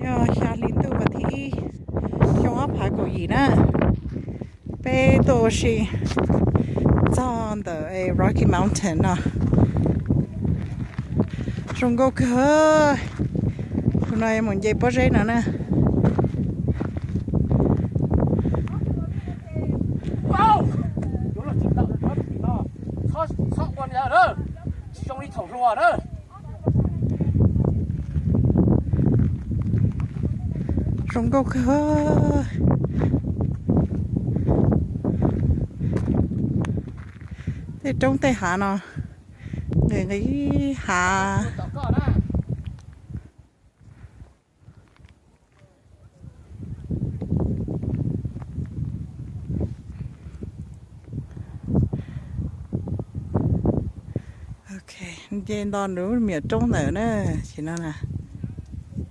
Yog xya hli ntuj vas thib ib, xyoo ob phav kaum yim na, peb tuaj ua si txog ntawm Rocky Mountain no. Zoo nkauj kawg. Tus no yuav mus nce pob zeb no na. Zoo nkauj kawg. Tej roob tej hav no nqis nqis hav. Nce nto nws me nyuam roob ntawm na, sim no na.